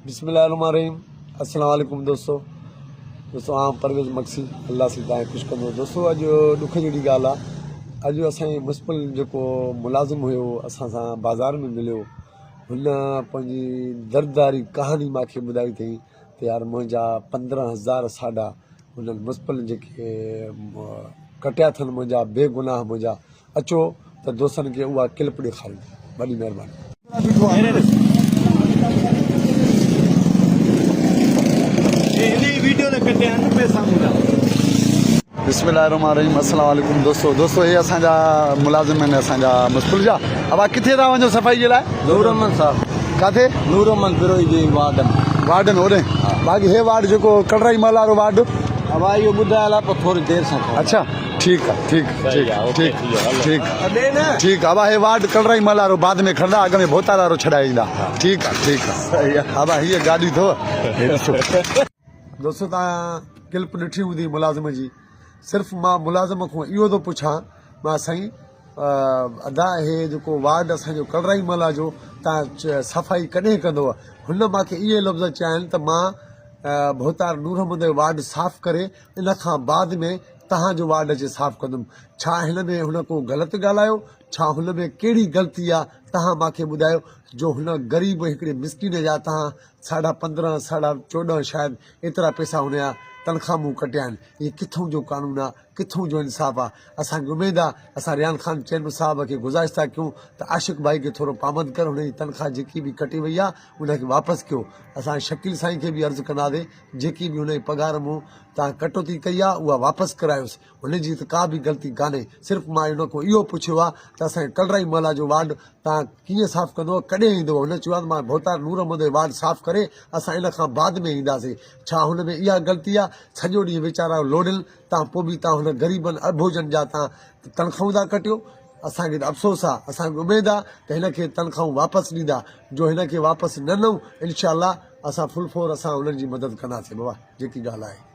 بسم الله الرحمن الرحيم السلام عليڪم دوستو دوستو آئون پرويز مگسي الله سي تائين خوش ڪندو دوستو اڄ ڏک جهڙي ڳالهه آ اڄ اسان جي مسپل جيڪو ملازم هيو اسان سان بازار ۾ مليو هن پنهنجي درداري ڪهاڻي ماکي ٻڌائي اٿئي ته يار منهنجا 15000 ساڍا هنن مسپل جيڪي ڪٽيا اٿن منهنجا بي گناهه منهنجا اچو ته دوستن کي اها ڪلپ ڏيکاريون وڏي مهرباني. بسم الله الرحمن الرحيم السلام عليڪم دوستو دوستو هي اسان جا ملازم آهن اسان جا مسپل جا ابا ڪٿي ٿا وڃو صفائي جي لاء نور احمد صاحب ڪاٿي نور احمد بروهي جي وارڊ ۾ وارڊ ۾ هوڏي باقي هي وارڊ جيڪو ڪڙرائي محل وارو وارڊ ابا اهو ٻڌايل آهي پر ٿوري دير سان اڇا ٺيڪ آ ٺيڪ ٺيڪ ٺيڪ ٺيڪ ٺيڪ آ ابا هي وارڊ ڪلرائي محل وارو بعد ۾ کڻندا اڳ ۾ ڀوتار وارو ڇڏائي ايندا ٺيڪ آ ٺيڪ آ ابا هيء گاڏي اٿو هي ڏسو. دوستو توهان ڪلپ ڏٺي هوندي ملازم جي صرف مان ملازم کان اهو ٿو پڇان مان سائين ادا هي جيڪو وارڊ اسان جو ڪلرائي محل جو توهان صفائي ڪڏهن ڪندو هن مانکي اهي لفظ چيا آهن ته مان ڀوتار نور احمد جو وارڊ صاف ڪري ان کان بعد ۾ تهان جو وارڊ اچي صاف ڪندم. ڇا هن ۾ هن ڪو غلط ڳالهايو؟ ڇا هن ۾ ڪهڙي غلطي آ؟ تهان مان کي ٻڌايو جو هن غريب هڪڙي مسڪين جا تهان ساڍا 15 ساڍا 14 شايد ايترا پئسا هن جا تنخواه مون ڪٽيا آهن. هي ڪٿئون جو قانون آ؟ ڪٿئون جو انصاف آ؟ اسان کي اميد آ اسان ريان خان چيرمين صاحب کي گذارش ٿا ڪيون ته عاشق ڀائي کي ٿورو پابند ڪر هن جي تنخواه جيڪي به ڪٽي وئي آ ان کي واپس ڪيو. اسان شڪيل سائين کي به عرض ڪنداسين جيڪي به هن جي پگهار مون تان ڪٽوتي ڪئي آ اها واپس ڪرايوس. هن جي ته ڪا به غلطي ڪانهي. صرف مان هن کان اهو پڇيو آ ته اسان جي ڪلرائي محلا جو وارڊ تان ڪيئن صاف ڪندو ڪڏهن ايندو؟ هن چيو آ ته مان ڀوتار نور احمد جو وارڊ صاف ڪري اسان ان کان بعد ۾ اينداسين. ڇا هن ۾ اها غلطي آ؟ سڄو ڏينهن ويچارا لوڙين تان پوء به تان هن غريبن اٻوجهن جا تان تنخواهون ٿا ڪٽيو. اسان کي ته افسوس آ. اسان کي اميد آ ته هن کي تنخواهون واپس ڏيندا. جو هن کي واپس نه ڏنئون انشاء الله اسان فل فور اسان انهن جي مدد ڪنداسين بابا جيڪي ڳالهه آهي.